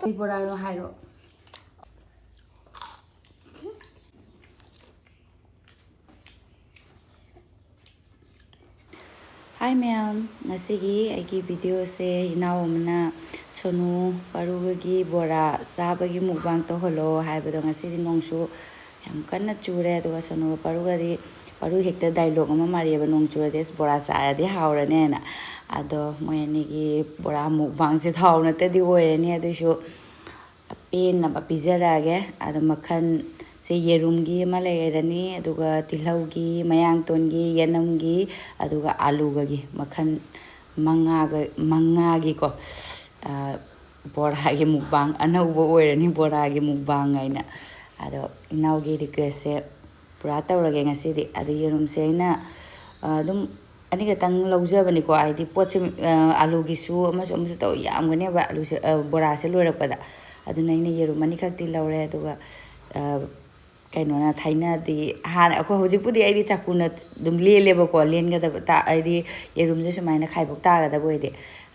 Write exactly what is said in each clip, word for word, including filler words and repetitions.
ꯀꯩ ꯕꯣꯔꯥꯅꯣ ꯍꯥꯏꯔꯣ꯫ ꯍꯥꯏ ꯃꯌꯥꯝ, ꯉꯁꯤꯒꯤ ꯑꯩꯒꯤ ꯚꯤꯗꯤꯑꯣꯁꯦ ꯏꯅꯥꯎ ꯑꯃꯅ ꯁꯣꯅꯨ ꯄꯥꯔꯨꯒꯒꯤ ꯕꯣꯔꯥ ꯆꯥꯕꯒꯤ ꯃꯨꯛꯕꯥꯡ ꯇꯧꯍꯜꯂꯣ ꯍꯥꯏꯕꯗꯣ, ꯉꯁꯤꯗꯤ ꯅꯣꯡꯁꯨ ꯌꯥꯝ ꯀꯟꯅ ꯆꯨꯔꯦ꯫ ꯑꯗꯨꯒ ꯁꯣꯅꯨꯒ ꯄꯥꯔꯨꯒꯗꯤ, ꯄꯥꯔꯨ ꯍꯦꯛꯇ ꯗꯥꯏꯂꯣꯛ ꯑꯃ ꯃꯥꯔꯤꯑꯕ, "ꯅꯣꯡ ꯆꯨꯔꯗꯤ ꯑꯁ ꯕꯣꯔꯥ ꯆꯥꯔꯗꯤ ꯍꯥꯎꯔꯅꯦꯅ"꯫ ꯑꯗꯣ ꯃꯣꯏ ꯑꯅꯤꯒꯤ ꯕꯣꯔꯥ ꯃꯨꯛꯕꯥꯡꯁꯦ ꯊꯥꯎ ꯅꯠꯇꯗꯤ ꯑꯣꯏꯔꯅꯤ, ꯑꯗꯨꯏꯁꯨ ꯄꯦꯟꯅꯕ ꯄꯤꯖꯔꯛꯑꯒꯦ꯫ ꯑꯗꯣ ꯃꯈꯜꯁꯦ ꯌꯦꯔꯨꯝꯒꯤ ꯑꯃ ꯂꯩꯔꯅꯤ, ꯑꯗꯨꯒ ꯇꯤꯜꯍꯧꯒꯤ, ꯃꯌꯥꯡꯇꯣꯟꯒꯤ, ꯌꯦꯅꯝꯒꯤ, ꯑꯗꯨꯒ ꯑꯥꯂꯨꯒꯒꯤ, ꯃꯈꯜ ꯃꯉꯥꯒ, ꯃꯉꯥꯒꯤꯀꯣ, ꯑ, ꯕꯣꯔꯥꯒꯤ ꯃꯨꯛꯕꯥꯡ ꯑꯅꯧꯕ ꯑꯣꯏꯔꯅꯤ, ꯕꯣꯔꯥꯒꯤ ꯃꯨꯛꯕꯥꯡ ꯍꯥꯏꯅ꯫ ꯑꯗꯣ ꯏꯅꯥꯎꯒꯤ ꯔꯤꯀ꯭ꯋꯦꯁꯁꯦ ꯄꯨꯔꯥ ꯇꯧꯔꯒꯦ ꯉꯁꯤꯗꯤ꯫ ꯑꯗꯨ ꯌꯦꯔꯨꯝꯁꯦ ꯑꯩꯅ, ꯑ, ꯑꯗꯨꯝ ꯑꯅꯤꯈꯛꯇꯪ ꯂꯧꯖꯕꯅꯤꯀꯣ, ꯍꯥꯏꯗꯤ ꯄꯣꯠꯁꯦ, ꯑ, ꯑꯥꯂꯨꯒꯤꯁꯨ ꯑꯃꯁꯨ ꯑꯃꯁꯨ ꯇꯧ ꯌꯥꯝꯒꯅꯦꯕ, ꯑꯥꯂꯨꯁꯦ, ꯑ, ꯕꯣꯔꯥꯁꯦ ꯂꯣꯏꯔꯛꯄꯗ꯫ ꯑꯗꯨꯅ ꯑꯩꯅ ꯌꯦꯔꯨꯝ ꯑꯅꯤꯈꯛꯇꯤ ꯂꯧꯔꯦ꯫ ꯑꯗꯨꯒ, ꯑ, ꯀꯩꯅꯣꯅ, ꯊꯥꯏꯅꯗꯤ ꯍꯥꯟꯅ ꯑꯩꯈꯣꯏ, ꯍꯧꯖꯤꯛꯄꯨꯗꯤ ꯑꯩꯗꯤ ꯆꯥꯛꯀꯨꯅ ꯑꯗꯨꯝ ꯂꯦꯜꯂꯦꯕꯀꯣ, ꯂꯦꯟꯒꯗꯕ ꯇ-, ꯍꯥꯏꯗꯤ ꯌꯦꯔꯨꯝꯁꯦ ꯁꯨꯃꯥꯏꯅ ꯈꯥꯏꯕꯣꯛ ꯇꯥꯒꯗꯕ ꯑꯣꯏꯗꯤ꯫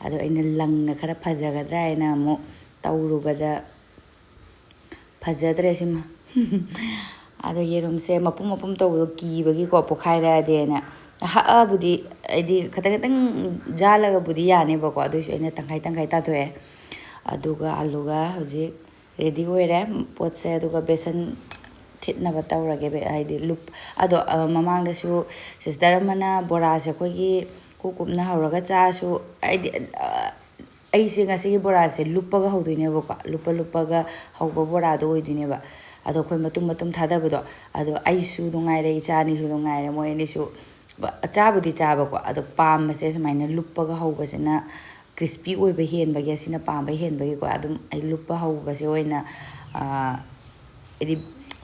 ꯑꯗꯣ ꯑꯩꯅ ꯂꯪꯅ ꯈꯔ ꯐꯖꯒꯗ꯭ꯔꯥ ꯍꯥꯏꯅ ꯑꯃꯨꯛ ꯇꯧꯔꯨꯕꯗ, ꯐꯖꯗ꯭ꯔꯦ ꯁꯤꯃ꯫ ꯑꯗꯣ ꯌꯦꯔꯨꯝꯁꯦ ꯃꯄꯨꯝ ꯃꯄꯨꯝ ꯇꯧꯕꯗꯣ ꯀꯤꯕꯒꯤꯀꯣ, ꯄꯣꯛꯈꯥꯏꯔꯛꯑꯗꯤꯅ꯫ ꯍꯛꯑꯕꯨꯗꯤ, ꯍꯥꯏꯗꯤ ꯈꯤꯇꯪ ꯈꯤꯇꯪ ꯖꯥꯜꯂꯒꯕꯨꯗꯤ ꯌꯥꯅꯦꯕꯀꯣ, ꯑꯗꯨꯑꯣꯏꯁꯨ ꯑꯩꯅ ꯇꯪꯈꯥꯏ ꯇꯪꯈꯥꯏ ꯇꯥꯊꯣꯛꯑꯦ꯫ ꯑꯗꯨꯒ ꯑꯂꯨꯒ ꯍꯧꯖꯤꯛ ꯔꯦꯗꯤ ꯑꯣꯏꯔꯦ ꯄꯣꯠꯁꯦ꯫ ꯑꯗꯨꯒ ꯕꯦꯁꯟ ꯊꯤꯠꯅꯕ ꯇꯧꯔꯒꯦ, ꯕꯦ-, ꯍꯥꯏꯗꯤ ꯂꯨꯞ-, ꯑꯗꯣ, ꯑ, ꯃꯃꯥꯡꯗꯁꯨ ꯁꯤꯁꯇꯔ ꯑꯃꯅ ꯕꯣꯔꯥꯁꯦ ꯑꯩꯈꯣꯏꯒꯤ ꯀꯨꯞ ꯀꯨꯞꯅ ꯍꯧꯔꯒ ꯆꯥꯔꯁꯨ, ꯍꯥꯏꯗꯤ, ꯑ, ꯑꯩꯁꯦ ꯉꯁꯤꯒꯤ ꯕꯣꯔꯥꯁꯦ ꯂꯨꯞꯄꯒ ꯍꯧꯗꯣꯏꯅꯦꯕꯀꯣ, ꯂꯨꯞꯄ ꯂꯨꯞꯄꯒ ꯍꯧꯕ ꯕꯣꯔꯥꯗꯣ ꯑꯣꯏꯗꯣꯏꯅꯦꯕ꯫ ꯑꯗꯣ ꯑꯩꯈꯣꯏ ꯃꯇꯨꯝ ꯃꯇꯨꯝ ꯊꯥꯗꯕꯗꯣ, ꯑꯗꯣ ꯑꯩꯁꯨ ꯅꯨꯡꯉꯥꯏꯔꯦ, ꯏꯆꯥ ꯑꯅꯤꯁꯨ ꯅꯨꯡꯉꯥꯏꯔꯦ, ꯃꯣꯏ ꯑꯅꯤꯁꯨ ꯕ-, ꯆꯥꯕꯨꯗꯤ ꯆꯥꯕꯀꯣ, ꯑꯗꯣ ꯄꯥꯝꯕꯁꯦ ꯁꯨꯃꯥꯏꯅ ꯂꯨꯞꯄꯒ ꯍꯧꯕꯁꯤꯅ, ꯀ꯭ꯔꯤꯁꯄꯤ ꯑꯣꯏꯕ ꯍꯦꯟꯕꯒꯤ, ꯑꯁꯤꯅ ꯄꯥꯝꯕ ꯍꯦꯟꯕꯒꯤꯀꯣ, ꯑꯗꯨꯝ ꯑꯩ ꯂꯨꯞꯄ ꯍꯧꯕꯁꯦ ꯑꯣꯏꯅ, ꯑ, ꯍꯥꯏꯗꯤ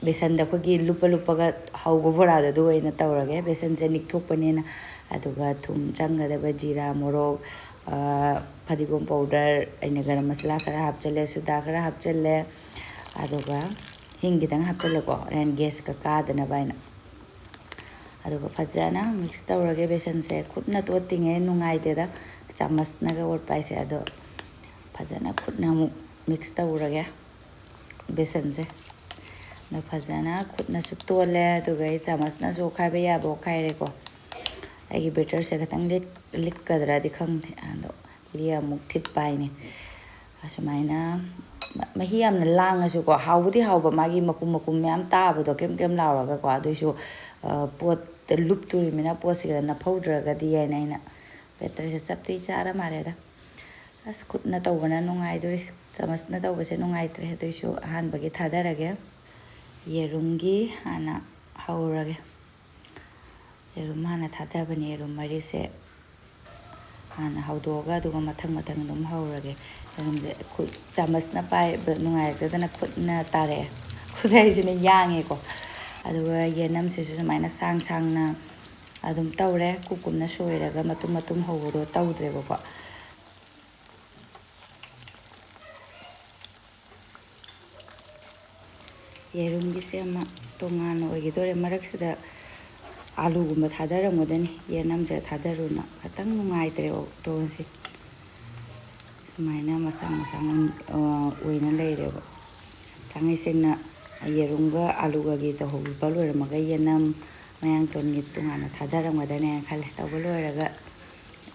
ꯕꯦꯁꯟꯗ ꯑꯩꯈꯣꯏꯒꯤ ꯂꯨꯞꯄ ꯂꯨꯞꯄꯒ ꯍꯧꯕ ꯕꯣꯔꯥꯗꯣ ꯑꯗꯨ ꯑꯣꯏꯅ ꯇꯧꯔꯒꯦ꯫ ꯕꯦꯁꯟꯁꯦ ꯅꯤꯛꯊꯣꯛꯄꯅꯤꯅ꯫ ꯑꯗꯨꯒ ꯊꯨꯝ ꯆꯪꯒꯗꯕ ꯖꯤꯔꯥ, ꯃꯣꯔꯣꯛ, ꯑ, ꯐꯗꯤꯒꯣꯝ ꯄꯥꯎꯗꯔ, ꯑꯩꯅ ꯒꯔꯝ ꯃꯁꯥꯂꯥ ꯈꯔ ꯍꯥꯞꯆꯜꯂꯦ, ꯁꯨꯗꯥ ꯈꯔ ꯍꯥꯞꯆꯜꯂꯦ, ꯑꯗꯨꯒ ꯍꯤꯡ ꯈꯤꯇꯪ ꯍꯥꯞꯆꯜꯂꯦꯀꯣ, ꯍꯣꯔꯦꯟ ꯒ꯭ꯌꯥꯁꯀ ꯀꯥꯗꯅꯕ ꯍꯥꯏꯅ꯫ ꯑꯗꯨꯒ ꯐꯖꯅ ꯃꯤꯛꯁ ꯇꯧꯔꯒꯦ꯫ ꯕꯦꯁꯟꯁꯦ ꯈꯨꯠꯅ ꯇꯣꯠꯇꯤꯉꯩ ꯅꯨꯡꯉꯥꯏꯇꯦꯗ, ꯆꯥꯃꯁꯅꯒ ꯑꯣꯠꯄ ꯍꯥꯏꯁꯦ꯫ ꯑꯗꯣ ꯐꯖꯅ ꯈꯨꯠꯅ ꯑꯃꯨꯛ ꯃꯤꯛꯁ ꯇꯧꯔꯒꯦ ꯕꯦꯁꯟꯁꯦ꯫ ꯑꯗꯣ ꯐꯖꯅ ꯈꯨꯠꯅꯁꯨ ꯇꯣꯜꯂꯦ, ꯑꯗꯨꯒ ꯑꯩ ꯆꯥꯃꯁꯅꯁꯨ ꯑꯣꯠꯈꯥꯏꯕ ꯌꯥꯕ ꯑꯣꯠꯈꯥꯏꯔꯦꯀꯣ꯫ ꯑꯩꯒꯤ ꯕꯦꯇꯔꯁꯦ ꯈꯤꯇꯪ ꯂꯤꯛ-, ꯂꯤꯛꯀꯗ꯭ꯔꯗꯤ ꯈꯪꯗꯦ, ꯑꯗꯣ ꯂꯤꯛꯑ ꯑꯃꯨꯛ ꯊꯤꯠꯄ ꯍꯥꯏꯅꯤ꯫ ꯑꯁꯨꯃꯥꯏꯅ ꯃꯍꯤ ꯌꯥꯝꯅ ꯂꯥꯡꯉꯁꯨꯀꯣ, ꯍꯥꯎꯕꯨꯗꯤ ꯍꯥꯎꯕ, ꯃꯥꯒꯤ ꯃꯄꯨꯝ ꯃꯄꯨꯝ ꯃꯌꯥꯝ ꯇꯥꯕꯗꯣ ꯀ꯭ꯔꯦꯝ ꯀ꯭ꯔꯦꯝ ꯂꯥꯎꯔꯒꯀꯣ꯫ ꯑꯗꯨꯏꯁꯨ, ꯑ, ꯄꯣꯠꯇ ꯂꯨꯞꯇꯣꯔꯤꯃꯤꯅ ꯄꯣꯠꯁꯤꯗ ꯅꯞꯍꯧꯗ꯭ꯔꯒꯗꯤ ꯍꯥꯏꯅ ꯑꯩꯅ ꯕꯦꯇꯔꯁꯦ ꯆꯞꯇꯤ ꯆꯥꯔ ꯃꯥꯜꯂꯦꯗ꯫ ꯑꯁ, ꯈꯨꯠꯅ ꯇꯧꯕꯅ ꯅꯨꯡꯉꯥꯏꯗꯣꯔꯤ, ꯆꯥꯃꯁꯅ ꯇꯧꯕꯁꯦ ꯅꯨꯡꯉꯥꯏꯇ꯭ꯔꯦ꯫ ꯑꯗꯨꯏꯁꯨ ꯑꯍꯥꯟꯕꯒꯤ ꯊꯥꯗꯔꯒꯦ꯫ ꯌꯦꯔꯨꯝꯒꯤ ꯍꯥꯟꯅ ꯍꯧꯔꯒꯦ꯫ ꯌꯦꯔꯨꯝ ꯍꯥꯟꯅ ꯊꯥꯗꯕꯅꯦ, ꯌꯦꯔꯨꯝ ꯃꯔꯤꯁꯦ ꯍꯥꯟꯅ ꯍꯧꯗꯣꯛꯑꯒ, ꯑꯗꯨꯒ ꯃꯊꯪ ꯃꯊꯪ ꯑꯗꯨꯝ ꯍꯧꯔꯒꯦ꯫ ꯌꯦꯔꯨꯝꯁꯦ ꯈꯨꯠ, ꯆꯥꯃꯁꯅ ꯄꯥꯏꯕ ꯅꯨꯡꯉꯥꯏꯔꯛꯇꯗꯅ ꯈꯨꯠꯅ ꯇꯥꯔꯛꯑꯦ꯫ ꯈꯨꯠ ꯍꯥꯏꯁꯤꯅ ꯌꯥꯡꯉꯦꯀꯣ꯫ ꯑꯗꯨꯒ ꯌꯦꯅꯝꯁꯤꯁꯨ ꯁꯨꯃꯥꯏꯅ ꯁꯥꯡ ꯁꯥꯡꯅ ꯑꯗꯨꯝ ꯇꯧꯔꯦ꯫ ꯀꯨꯞ ꯀꯨꯞꯅ ꯁꯣꯏꯔꯒ ꯃꯇꯨꯝ ꯃꯇꯨꯝ ꯍꯧꯕꯗꯣ ꯇꯧꯗ꯭ꯔꯦꯕꯀꯣ꯫ ꯌꯦꯔꯨꯝꯒꯤꯁꯦ ꯑꯃ ꯇꯣꯉꯥꯟꯅ ꯑꯣꯏꯈꯤꯗꯣꯔꯦ꯫ ꯃꯔꯛꯁꯤꯗ ꯑꯥꯂꯨꯒꯨꯝꯕ ꯊꯥꯗꯔꯝꯒꯗꯅꯤ, ꯌꯦꯅꯝꯁꯦ ꯊꯥꯗꯔꯨꯅ꯫ ꯈꯤꯇꯪ ꯅꯨꯡꯉꯥꯏꯇ꯭ꯔꯦ ꯑꯣꯛꯇꯣꯁꯦ꯫ ꯁꯨꯃꯥꯏꯅ ꯃꯁꯥꯡ ꯃꯁꯥꯡ ꯑꯣꯏꯅ ꯂꯩꯔꯦꯕ꯫ ꯊꯥꯡꯒꯩ ꯁꯦꯡꯅ ꯌꯦꯔꯨꯝꯒ ꯑꯥꯂꯨꯒꯒꯤ ꯇꯧꯍꯧꯕ ꯂꯣꯏꯔꯝꯃꯒ ꯌꯦꯅꯝ ꯃꯌꯥꯡꯇꯣꯟꯒꯤ ꯇꯣꯉꯥꯟꯅ ꯊꯥꯗꯔꯝꯒꯗꯅꯦꯅ ꯈꯜꯂꯦ꯫ ꯇꯧꯕ ꯂꯣꯏꯔꯒ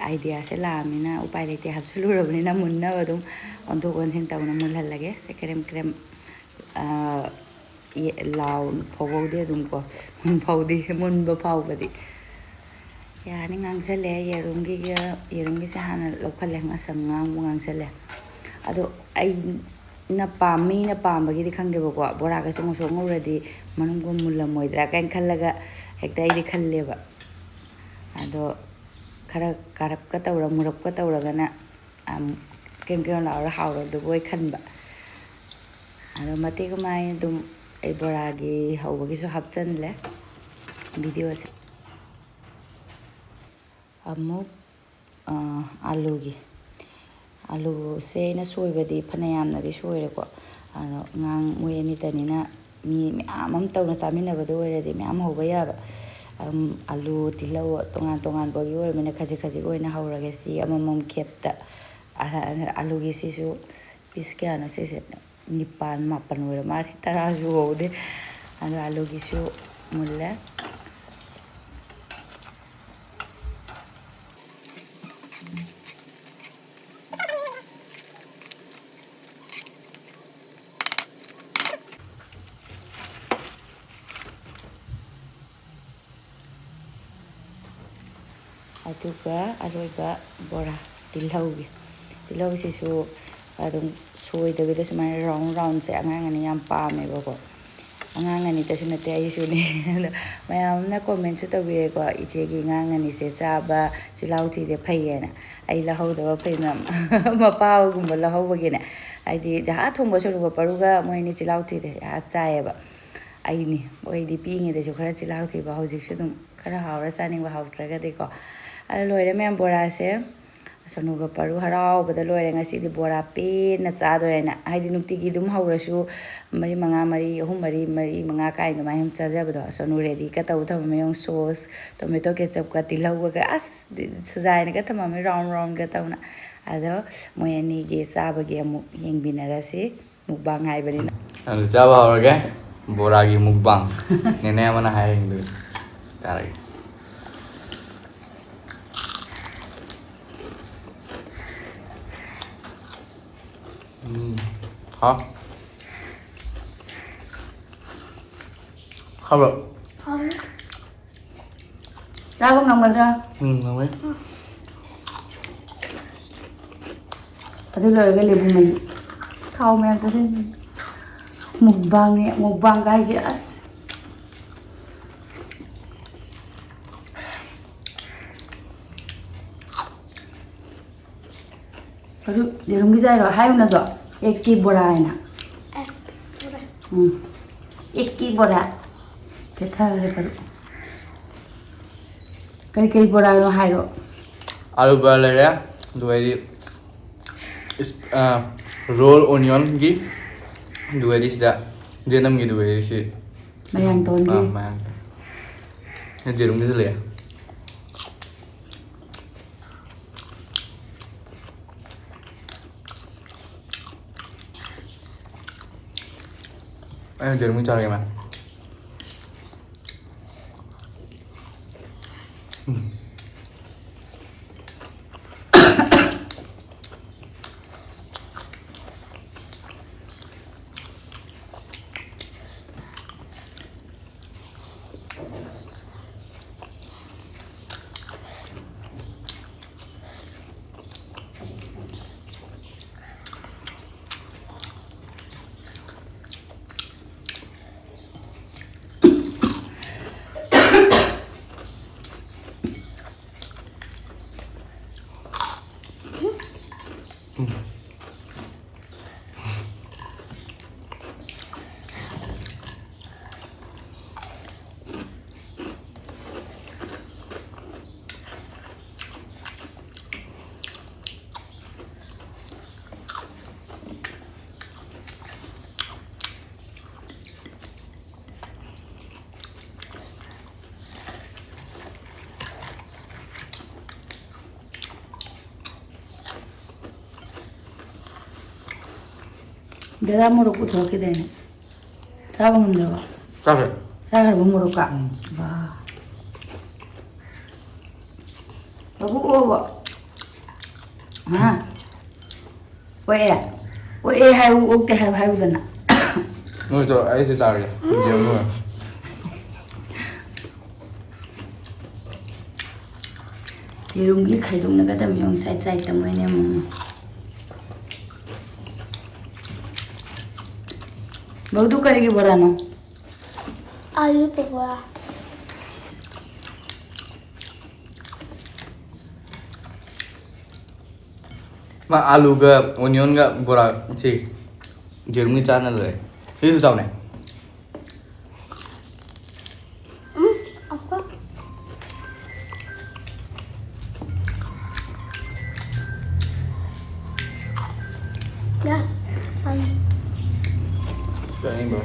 ꯑꯥꯏꯗꯤꯌꯥꯁꯦ ꯂꯥꯛꯑꯃꯤꯅ ꯎꯄꯥꯏ ꯂꯩꯇꯦ, ꯍꯥꯞꯆꯤꯜꯂꯨꯔꯕꯅꯤꯅ ꯃꯨꯟꯅꯕ ꯑꯗꯨꯝ ꯑꯣꯟꯊꯣꯛ ꯑꯣꯟꯁꯤꯟ ꯇꯧꯅ ꯃꯨꯜꯍꯜꯂꯒꯦ꯫ ꯁꯦ ꯀ꯭ꯔꯦꯝ ꯀ꯭ꯔꯦꯝ, ꯑ, ꯌꯦ-, ꯂꯥꯎ ꯐꯥꯎꯕꯧꯗꯤ ꯑꯗꯨꯝ ꯀꯣ, ꯃꯨꯟ ꯐꯥꯎꯗꯤ, ꯃꯨꯟꯕ ꯐꯥꯎꯕꯗꯤ꯫ ꯌꯥꯅꯤ, ꯉꯥꯡꯁꯜꯂꯦ꯫ ꯌꯦꯔꯨꯝꯒꯤꯒ-, ꯌꯦꯔꯨꯝꯒꯤꯁꯦ ꯍꯥꯟꯅ ꯂꯧꯈꯠꯂꯦ, ꯉꯁꯪ ꯉꯥꯡꯕꯨ ꯉꯥꯡꯁꯜꯂꯦ꯫ ꯑꯗꯣ ꯑꯩꯅ ꯄꯥꯝ-, ꯃꯤꯅ ꯄꯥꯝꯕꯒꯤꯗꯤ ꯈꯪꯗꯦꯕꯀꯣ, ꯕꯣꯔꯥꯒꯁꯦ ꯉꯧꯁꯣꯛ ꯉꯧꯔꯗꯤ ꯃꯅꯨꯡꯗ ꯃꯨꯜꯂꯝꯃꯣꯏꯗ꯭ꯔꯥ ꯀꯥꯏꯅ ꯈꯜꯂꯒ ꯍꯦꯛꯇ ꯑꯩꯗꯤ ꯈꯜꯂꯦꯕ꯫ ꯑꯗꯣ ꯈꯔ ꯀꯥꯔꯞꯀ ꯇꯧꯔ, ꯃꯨꯔꯞꯀ ꯇꯧꯔꯒꯅ, ꯑꯝ, ꯀ꯭ꯔꯦꯝ ꯀ꯭ꯔꯦꯝ ꯂꯥꯎꯔ ꯍꯥꯎꯔꯗꯧꯕꯣꯏ ꯈꯟꯕ꯫ ꯑꯗꯣ ꯃꯇꯦꯛ ꯑꯃ ꯑꯩ ꯑꯗꯨꯝ ꯑꯩ ꯕꯣꯔꯥꯒꯤ ꯍꯧꯕꯒꯤꯁꯨ ꯍꯥꯞꯆꯜꯂꯦ ꯚꯤꯗꯤꯑꯣꯁꯦ꯫ ꯑꯃꯨꯛ, ꯑ, ꯑꯥꯂꯨꯒꯤ, ꯑꯥꯂꯨꯁꯦ ꯑꯩꯅ ꯁꯣꯏꯕꯗꯤ ꯐꯅ ꯌꯥꯝꯅꯗꯤ ꯁꯣꯏꯔꯦꯀꯣ꯫ ꯑꯗꯣ ꯑꯉꯥꯡ ꯃꯣꯏ ꯑꯅꯤꯇꯅꯤꯅ ꯃꯤ ꯃꯌꯥꯝ ꯑꯃ ꯇꯧꯅ ꯆꯥꯃꯤꯟꯅꯕꯗꯣ ꯑꯣꯏꯔꯗꯤ ꯃꯌꯥꯝ ꯍꯧꯕ ꯌꯥꯕ꯫ ꯑꯗꯨꯝ ꯑꯥꯂꯨ, ꯇꯤꯜꯍꯧ ꯇꯣꯉꯥꯟ ꯇꯣꯉꯥꯟꯕꯒꯤ ꯑꯣꯏꯔꯕꯅꯤꯅ ꯈꯖꯤꯛ ꯈꯖꯤꯛ ꯑꯣꯏꯅ ꯍꯧꯔꯒꯦ꯫ ꯁꯤ ꯑꯃꯃꯝ ꯈꯦꯞꯇ꯫ ꯑ-, ꯑꯥꯂꯨꯒꯤꯁꯤꯁꯨ ꯄꯤꯁ ꯀꯌꯥꯅꯣ ꯁꯤꯁꯦ? ꯅꯤꯄꯥꯟ, ꯃꯥꯄꯟ ꯑꯣꯏꯔ ꯃꯥꯜꯂꯦ, ꯇꯔꯥꯁꯨ ꯍꯧꯗꯦ꯫ ꯑꯗꯣ ꯑꯂꯨꯒꯤꯁꯨ ꯃꯨꯜꯂꯦ꯫ ꯑꯗꯨꯒ ꯑꯔꯣꯏꯕ ꯕꯣꯔꯥ, ꯇꯤꯜꯍꯧꯒꯤ꯫ ꯇꯤꯜꯍꯧꯁꯤꯁꯨ ꯑꯗꯨꯝ ꯁꯣꯏꯗꯕꯤꯗ ꯁꯨꯃꯥꯏꯅ ꯔꯥꯎꯟ ꯔꯥꯎꯟꯁꯦ ꯑꯉꯥꯡ ꯑꯅꯤ ꯌꯥꯝ ꯄꯥꯝꯃꯦꯕꯀꯣ꯫ ꯑꯉꯥꯡ ꯑꯅꯤꯇꯁꯨ ꯅꯠꯇꯦ, ꯑꯩꯁꯨꯅꯦ꯫ ꯑꯗꯣ ꯃꯌꯥꯝ ꯑꯃꯅ ꯀꯣꯃꯦꯟꯁꯨ ꯇꯧꯕꯤꯔꯦꯀꯣ, "ꯏꯆꯦꯒꯤ ꯑꯉꯥꯡ ꯑꯅꯤꯁꯦ ꯆꯥꯕ ꯆꯤꯜꯍꯥꯎ ꯊꯤꯗꯦ, ꯐꯩꯌꯦꯅ"꯫ ꯑꯩ ꯂꯧꯍꯧꯗꯕ ꯐꯩ ꯃꯌꯥꯝ꯫ ꯃꯄꯥꯒꯨꯝꯕ ꯂꯧꯍꯧꯕꯒꯤꯅꯦ꯫ ꯍꯥꯏꯗꯤ ꯖꯍꯥ ꯊꯣꯡꯕ ꯁꯣꯅꯨꯒ ꯄꯔꯨꯒ ꯃꯣꯏ ꯑꯅꯤ ꯆꯤꯜꯍꯥꯎ ꯊꯤꯗꯦ, ꯖꯍꯥ ꯆꯥꯏꯌꯦꯕ꯫ ꯑꯩꯅꯤ꯫ ꯑꯩꯗꯤ ꯄꯤꯛꯏꯉꯩꯗꯁꯨ ꯈꯔ ꯆꯤꯜꯍꯥꯎ ꯊꯤꯕ, ꯍꯧꯖꯤꯛꯁꯨ ꯑꯗꯨꯝ ꯈꯔ ꯍꯥꯎꯔ ꯆꯥꯅꯤꯡꯕ, ꯍꯥꯎꯇ꯭ꯔꯒꯗꯤꯀꯣ꯫ ꯑꯗꯣ ꯂꯣꯏꯔꯦ ꯃꯌꯥꯝ, ꯕꯣꯔꯥꯁꯦ꯫ ꯁꯣꯅꯨꯒ ꯄꯔꯨ ꯍꯔꯥꯎꯕꯗ ꯂꯣꯏꯔꯦ꯫ ꯉꯁꯤꯗꯤ ꯕꯣꯔꯥ ꯄꯦꯟꯅ ꯆꯥꯗꯣꯔꯦꯅ꯫ ꯍꯥꯏꯗꯤ ꯅꯨꯡꯇꯤꯒꯤ ꯑꯗꯨꯝ ꯍꯧꯔꯁꯨ ꯃꯔꯤ ꯃꯉꯥ, ꯃꯔꯤ, ꯑꯍꯨꯝ ꯃꯔꯤ, ꯃꯔꯤ ꯃꯉꯥ ꯀꯥꯏꯅ ꯑꯗꯨꯃꯥꯏꯅ ꯑꯗꯨꯝ ꯆꯥꯖꯕꯗꯣ꯫ ꯁꯣꯅꯨ ꯔꯦꯗꯤꯒ ꯇꯧꯕ ꯊꯝꯃꯝꯃꯦ꯫ ꯌꯦꯡꯉꯨ, ꯁꯣꯁ, ꯇꯣꯃꯦꯇꯣ ꯀꯦꯆꯞꯀ ꯇꯤꯜꯍꯧꯒꯒ꯫ ꯑꯁ! ꯁꯖꯥꯏꯅꯒ ꯊꯝꯃꯝꯃꯦ, ꯔꯥꯎꯟ ꯔꯥꯎꯟꯒ ꯇꯧꯅ꯫ ꯑꯗꯣ ꯃꯣꯏ ꯑꯅꯤꯒꯤ ꯆꯥꯕꯒꯤ ꯑꯃꯨꯛ ꯌꯦꯡꯕꯤꯅꯔꯁꯤ꯫ ꯃꯨꯛꯕꯥꯡ ꯍꯥꯏꯕꯅꯤꯅ꯫ ꯑꯗꯨ ꯆꯥꯕ ꯍꯧꯔꯒꯦ꯫ ꯕꯣꯔꯥꯒꯤ ꯃꯨꯛꯕꯥꯡ꯫ ꯅꯦꯅꯦ ꯑꯃꯅ ꯍꯥꯏꯔꯤꯗꯨ ꯆꯥꯔꯒꯦ꯫ ꯎꯝ꯫ ꯍꯥꯎ꯫ ꯍꯥꯎꯕ꯭ꯔꯣ? ꯍꯥꯎꯋꯤ꯫ ꯆꯥꯕ ꯉꯝꯒꯗ꯭ꯔꯥ? ꯎꯝ, ꯉꯝꯃꯦ꯫ ꯑꯗꯨ ꯂꯣꯏꯔꯒ ꯂꯦꯕꯨ ꯃꯍꯤ꯫ ꯊꯥꯎ ꯃꯌꯥꯝ ꯆꯥꯁꯤꯟꯕꯅꯤ꯫ ꯃꯨꯛꯕꯥꯡꯅꯦ, ꯃꯨꯛꯕꯥꯡꯒ ꯍꯥꯏꯁꯦ ꯑꯁ꯫ ꯑꯗꯨ ꯌꯦꯔꯨꯝꯒꯤ ꯆꯥꯏꯔꯣ? ꯍꯥꯏꯌꯨꯅꯗꯣ꯫ ꯑꯦꯛꯀꯤ ꯕꯣꯔꯥ ꯍꯥꯏꯅ꯫ ꯎꯝ꯫ ꯑꯦꯛꯀꯤ ꯕꯣꯔꯥ꯫ ꯊꯦꯠꯊꯈ꯭ꯔꯦ ꯄꯔꯨ꯫ ꯀꯔꯤ ꯀꯔꯤ ꯕꯣꯔꯥꯅꯣ ꯍꯥꯏꯔꯣ? ꯑꯥꯂꯨ ꯕꯣꯔꯥ ꯂꯩꯔꯦ, ꯑꯗꯨꯒ ꯑꯩꯗꯤ ꯏꯁ-, ꯑ, ꯔꯣꯜ ꯑꯣꯅꯤꯌꯟꯒꯤ, ꯑꯗꯨꯒ ꯑꯩꯗꯤ ꯁꯤꯗ ꯖꯦꯅꯝꯒꯤ, ꯑꯗꯨꯒ ꯑꯩꯗꯤ ꯁꯤ ꯃꯌꯥꯡꯇꯣꯟꯒꯤ꯫ ꯑ, ꯃꯌꯥꯡꯇꯣꯟ꯫ ꯌꯦꯔꯨꯝꯒꯤꯁꯨ ꯂꯩꯔꯦ꯫ ꯑꯩꯅ ꯌꯦꯔꯨꯝꯒꯤ ꯆꯥꯔꯒꯦ, ꯃꯥ꯫ ꯗꯗꯥ ꯃꯣꯔꯣꯛ ꯄꯨꯊꯣꯛꯈꯤꯗꯥꯏꯅꯦ? ꯆꯥꯕ ꯉꯝꯗ꯭ꯔꯕꯣ? ꯆꯥꯈ꯭ꯔꯦ꯫ ꯆꯥꯈ꯭ꯔꯕꯣ ꯃꯣꯔꯣꯛꯀ? ꯎꯝ꯫ ꯋꯥ꯫ ꯃꯕꯨꯛ ꯑꯣꯕ꯫ ꯍꯥ? ꯑꯣꯛꯑꯦ? ꯑꯣꯛꯑꯦ ꯍꯥꯏꯌꯨ, ꯑꯣꯛꯇꯦ ꯍꯥꯏꯌꯨ, ꯍꯥꯏꯌꯨꯗꯅ꯫ ꯅꯣꯏꯗꯣ ꯑꯩꯁꯨ ꯆꯥꯔꯒꯦ꯫ ꯌꯦꯔꯨꯝ ꯂꯣꯏꯔꯦ꯫ ꯌꯦꯔꯨꯝꯒꯤ ꯈꯥꯏꯗꯣꯛꯅꯒꯗꯕꯅꯤ ꯌꯦꯡꯉꯨ, side sideꯇ ꯃꯣꯏꯅ ꯑꯃꯨꯛ꯫ ꯕꯧꯗꯨ ꯀꯔꯤꯒꯤ ꯕꯣꯔꯥꯅꯣ? ꯑꯥꯂꯨ ꯄꯀꯣꯔꯥ꯫ ꯃꯥ ꯑꯥꯂꯨꯒ ꯑꯣꯅꯤꯌꯟꯒ ꯕꯣꯔꯥ ꯁꯤ ꯌꯦꯔꯨꯝꯒꯤ ꯆꯥꯟꯅꯗ꯭ꯔꯦ꯫ ꯁꯤꯁꯨ ꯆꯥꯎꯅꯦ꯫ ꯎꯝ, ꯑꯀꯣ꯫ ꯌꯥ, ꯎꯝ꯫ ꯆꯥꯅꯤꯡꯕ꯭ꯔꯣ?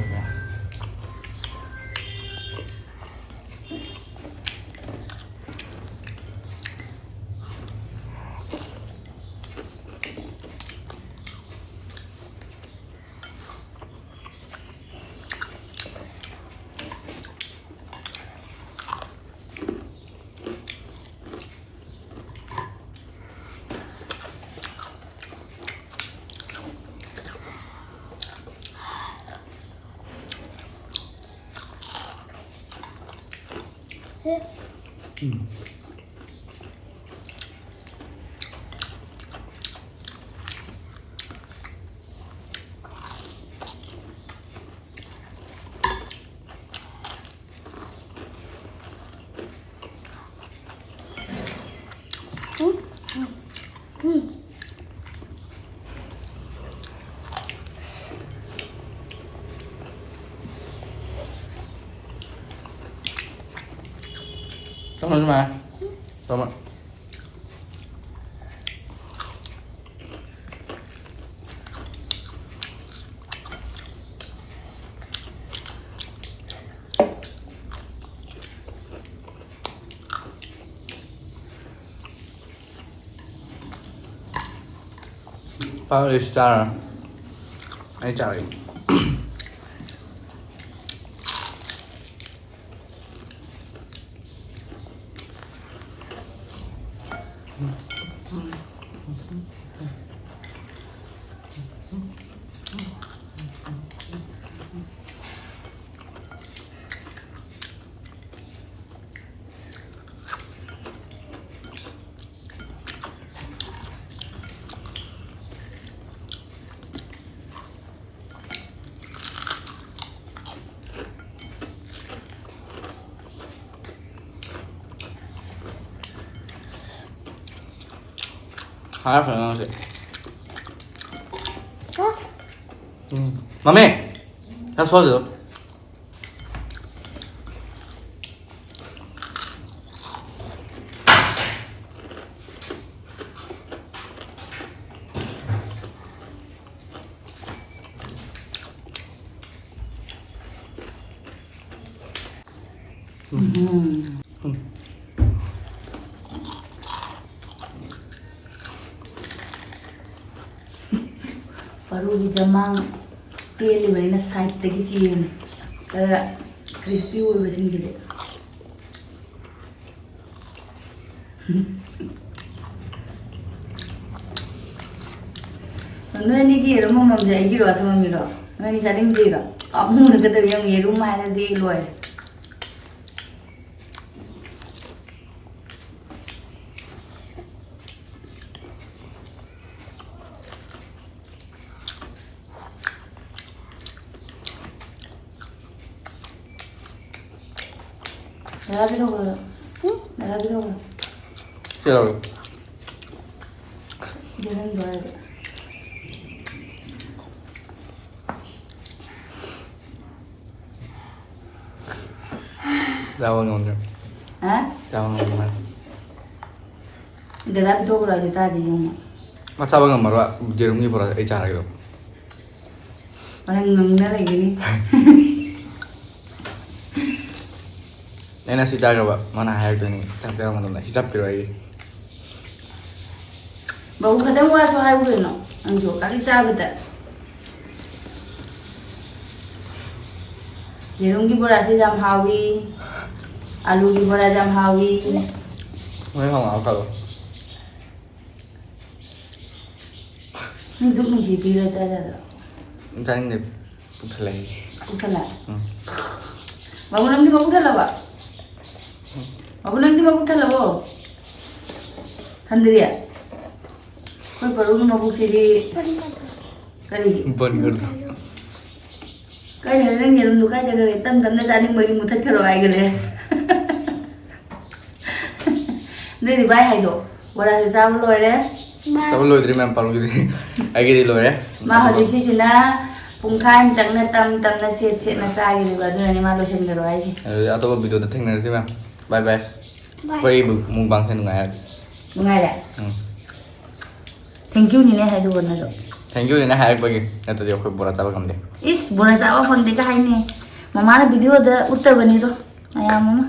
ꯎꯝ꯫ ꯆꯥꯃꯁ ꯃꯥ꯫ ꯆꯥꯃꯁ꯫ ꯄꯥꯛ ꯂꯩꯁꯤ ꯆꯥꯔ꯫ ꯑꯩ ꯆꯥꯔꯒꯦ꯫ ꯍꯥꯏꯔꯛꯈ꯭ꯔꯦ ꯅꯪꯁꯦ꯫ ꯎꯝ꯫ ꯃꯃꯤ! ꯆꯥꯛ ꯁꯣꯜꯂꯤꯔꯣ? ꯎꯝ꯫ ꯄꯔꯨꯒꯤ ꯖꯃꯥꯡ ꯇꯦꯜꯂꯤꯕꯅꯤꯅ ꯁꯥꯏꯠꯇꯒꯤ ꯆꯦꯟ ꯈꯔ ꯀ꯭ꯔꯤꯁꯄꯤ ꯑꯣꯏꯕꯁꯤꯡꯁꯤꯗꯤ꯫ ꯅꯣꯏ ꯑꯅꯤꯒꯤ ꯌꯦꯔꯨꯝ ꯑꯃꯃꯝꯁꯦ ꯑꯩꯒꯤꯔꯣ ꯑꯊꯝꯃꯝꯒꯤꯔꯣ? ꯅꯣꯏ ꯑꯅꯤ ꯆꯥꯅꯤꯡꯗ꯭ꯔꯤꯔꯣ? ꯄꯥꯝꯃꯨꯅ ꯀꯩꯗꯧ ꯌꯦꯡꯉꯨ, ꯌꯦꯔꯨꯝ ꯍꯥꯏꯔꯗꯤ ꯂꯣꯏꯔꯦ꯫ ꯗꯗꯥ ꯄꯤꯊꯣꯛꯈ꯭ꯔꯣ꯫ ꯗꯗꯥ ꯄꯤꯊꯣꯛꯈ꯭ꯔꯣ꯫ ꯀꯩꯗꯧꯔꯒꯦ? ꯌꯦꯔꯨꯝꯗꯣ ꯍꯥꯏꯕ꯫ ꯆꯥꯕ ꯉꯝꯗ꯭ꯔꯦ꯫ ꯍꯥ? ꯆꯥꯕ ꯉꯝꯗ꯭ꯔꯦ꯫ ꯗꯗꯥ ꯄꯤꯊꯣꯛꯈ꯭ꯔꯣ ꯍꯥꯏꯁꯦ ꯇꯥꯗꯦ ꯌꯦꯡꯉꯣ꯫ ꯃꯥ ꯆꯥꯕ ꯉꯝꯃꯔꯣꯏ꯫ ꯌꯦꯔꯨꯝꯒꯤ ꯄꯨꯔꯛꯑ ꯑꯩ ꯆꯥꯔꯒꯦ ꯑꯗꯨꯝ꯫ ꯍꯣꯔꯦꯟ ꯉꯪꯅ ꯂꯩꯒꯅꯤ꯫ ꯑꯩꯅ ꯁꯤ ꯆꯥꯈ꯭ꯔꯕ ꯃꯥꯅ ꯍꯥꯏꯔꯛꯇꯣꯏꯅꯤ꯫ ꯆꯥꯛ ꯆꯥꯕ ꯃꯇꯝꯗ ꯍꯤꯁꯥꯞ ꯄꯤꯔꯛꯑꯣ ꯑꯩꯒꯤ꯫ ꯕꯥꯕꯨ, ꯈꯇꯪ ꯋꯥꯁꯨ ꯍꯥꯏꯌꯨ ꯀꯩꯅꯣ, ꯅꯪꯁꯨ ꯀꯔꯤ ꯆꯥꯕꯗ꯫ ꯌꯦꯔꯨꯝꯒꯤ ꯕꯣꯔꯥꯁꯦ ꯌꯥꯝ ꯍꯥꯎꯋꯤ, ꯑꯂꯨꯒꯤ ꯕꯣꯔꯥ ꯌꯥꯝ ꯍꯥꯎꯋꯤ꯫ ꯅꯣꯏ ꯍꯪꯉꯛꯑꯣ ꯈꯜꯂꯣ꯫ ꯃꯤ ꯗꯨꯛ ꯅꯨꯡꯁꯤ ꯄꯤꯔ ꯆꯥ ꯌꯥꯗ꯭ꯔꯣ? ꯆꯥꯅꯤꯡꯗꯦ꯫ ꯄꯨꯛ ꯊꯜꯂꯦ꯫ ꯄꯨꯛ ꯊꯜꯂꯦ? ꯎꯝ꯫ ꯕꯥꯕꯨ, ꯅꯪꯗꯤ ꯃꯕꯨꯛ ꯊꯜꯂꯕ? ꯕꯥꯕꯨ, ꯅꯪꯗꯤ ꯃꯕꯨꯛ ꯊꯜꯂꯕꯣ? ꯊꯟꯗ꯭ꯔꯤ? ꯑꯩꯈꯣꯏ ꯄꯔꯨꯒꯤ ꯃꯕꯨꯛꯁꯤꯗꯤ ꯀꯔꯤꯒꯤ? ꯕꯟ ꯈꯔ꯫ ꯀꯩꯅꯣ ꯅꯪ ꯌꯦꯔꯨꯝꯗꯣ ꯀꯥꯏ ꯆꯠꯈ꯭ꯔꯦ? ꯇꯝ ꯇꯝꯅ ꯆꯥꯅꯤꯡꯕꯒꯤ ꯃꯨꯊꯠꯈ꯭ꯔꯣ ꯍꯥꯏꯈ꯭ꯔꯦ꯫ ꯑꯗꯨꯏꯗꯤ ꯚꯥꯏ ꯍꯥꯏꯗꯣ, ꯕꯣꯔꯥꯁꯨ ꯆꯥꯕ ꯂꯣꯏꯔꯦ꯫ ꯆꯥꯕ ꯂꯣꯏꯗ꯭ꯔꯤ ꯃꯌꯥꯝ ꯄꯥꯔꯨꯒꯤꯗꯤ꯫ ꯑꯩꯒꯤꯗꯤ ꯂꯣꯏꯔꯦ꯫ ꯃꯥ ꯍꯧꯖꯤꯛ ꯁꯤꯁꯤꯅ ꯄꯨꯡꯈꯥꯏ ꯑꯃ ꯆꯪꯅ ꯇꯝ ꯇꯝꯅ ꯁꯦꯠ ꯁꯦꯠꯅ ꯆꯥꯈꯤꯕ, ꯑꯗꯨꯅꯅꯦ ꯃꯥ ꯂꯣꯏꯁꯤꯟꯈ꯭ꯔꯣ ꯍꯥꯏꯁꯦ꯫ ꯑꯗꯨꯗꯤ ꯑꯇꯣꯞꯄ ꯚꯤꯗꯤꯑꯣꯗ ꯊꯦꯡꯅꯔꯁꯤ ꯃꯌꯥꯝ꯫ ꯕꯥꯏ ꯕꯥꯏ꯫ ꯕꯥꯏ꯫ ꯑꯩꯈꯣꯏ ꯃꯨꯛꯕꯥꯡꯁꯦ ꯅꯨꯡꯉꯥꯏꯔꯦ꯫ ꯅꯨꯡꯉꯥꯏꯔꯦ? ꯎꯝ꯫ Thank you ꯅꯤꯅꯦ ꯍꯥꯏꯗꯨꯕꯨ ꯅꯪꯁꯨ꯫ Thank you ꯅꯤꯅꯦ ꯍꯥꯏꯔꯛꯄꯒꯤ, ꯅꯠꯇ꯭ꯔꯗꯤ ꯑꯩꯈꯣꯏ ꯕꯣꯔꯥ ꯆꯥꯕ ꯉꯝꯗꯦ꯫ ꯏꯁ, ꯕꯣꯔꯥ ꯆꯥꯕ ꯐꯪꯗꯦꯒ ꯍꯥꯏꯅꯤ꯫ ꯃꯃꯥꯅ ꯚꯤꯗꯤꯑꯣꯗ ꯎꯠꯇꯕꯅꯤꯗꯣ, ꯃꯌꯥꯝ ꯑꯃ꯫